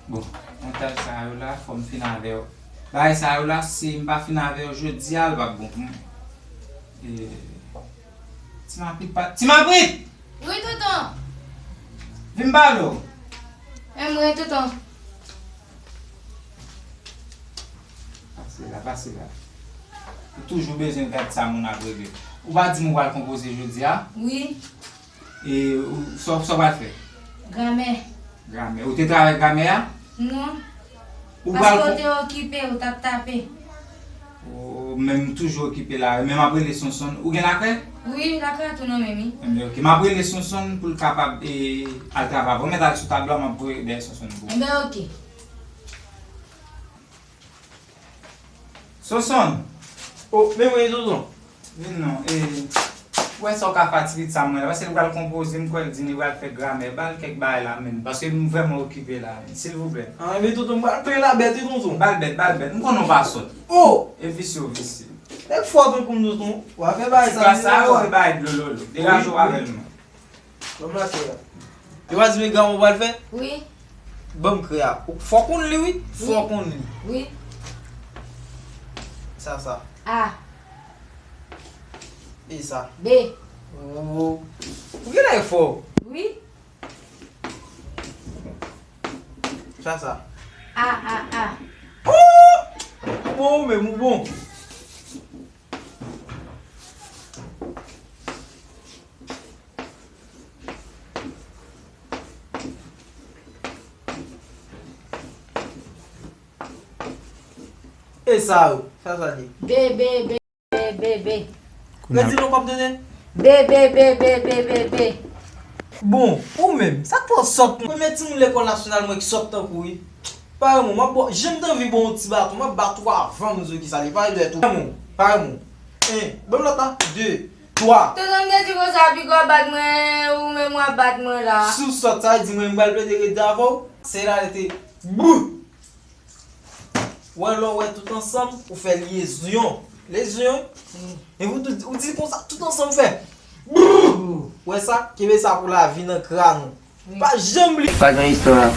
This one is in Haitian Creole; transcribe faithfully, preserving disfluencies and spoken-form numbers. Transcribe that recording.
Bon, montaj sa yo la, fò m fin avè yo. Bagay sa yo la, si m pa fin avè yo jodi a, l p ap bon pou mwen. E, Ti Maprit pa, Ti Maprit! Wi, tonton. Vin m pale w. Em, wi, tonton. Pase la, pase la. Ou toujou bezwen gad sa moun ap regle. Ou pa di m ou pral konpoze jodi a? Wi. E ou, sa, sa w pral fè? Gramè. Gramè. Ou te travay gramè a? Non. Ou pral... Paske w te okipe, ou t ap tape. Ou menm toujou okipe la. Men m ap rele Sonsonn. Ou gen lakrè? Wi, lakrè tou nan men m, wi. Enben, ok. M ap rele Sonsonn pou l kapab, e, al travay. Ou mèt al sou tablo a, m ap voye dèyè Sonsonn pou ou. Enben, ok. Sonsonn! O, men mwen, tonton. Vin non, e, ou wè sa w ka fè ti pitit sa mwen la, paske li pral konpoze, m kwè l di li pral fè gramè, ba l kèk bagay la menm, paske m vrèman okipe la, silvouplè. An, men tonton, m pral plen la bèt, wi, tonton. Ba l bèt, ba l bèt, m konnen w pa sòt. O! E visye w visye. Nèg fò tankou m, tonton. W a fè bagay sa, sa yo, e bagay dlo lolo. Degaje w avè l non. Ban m lakrè a. Yo pa di men granmoun pral fè? Wi. Ban m krè a. Ou fò konn li, wi. Fò konn li. Wi. Sa, sa. A. E sa. B. O. Ou genlè fò. Wi. Sa, sa. A, a, a. O! Ou bon ou menm, ou bon. E sa yo, sa sa di? B, B, B, B, B, B. Redi non pa m tande. B, B, B, B, B, B, B. Bon, ou menm, sa k fè w sòt? Premye timoun lekòl nasyonal mwen ki sòt tankou w, wi. Pare mwen, m ap ba w, jan m t anvi ba w yon ti baton, m ap bat ou avan m di w kisa l ye. Pare dwèt ou. Pare mwen, pare mwen. En, ban m lòt la. De, twa. Tonton, m te di konsa, piga w bat mwen, ou menm w ap bat mwen la. Si w sòt, sa vle di mwen, m pral plede rete avè w. Se la rete. Bou! Wè, lè w wè tout ansanm, ou fè lyezyon. Lyezyon, wi. Epi ou di, ou di konsa, tout ansanm fè. Brrr! Wè sa? Kenbe sa pou lavi nan kràn ou. Wi. Pa janm bliye. Pa gen istwa.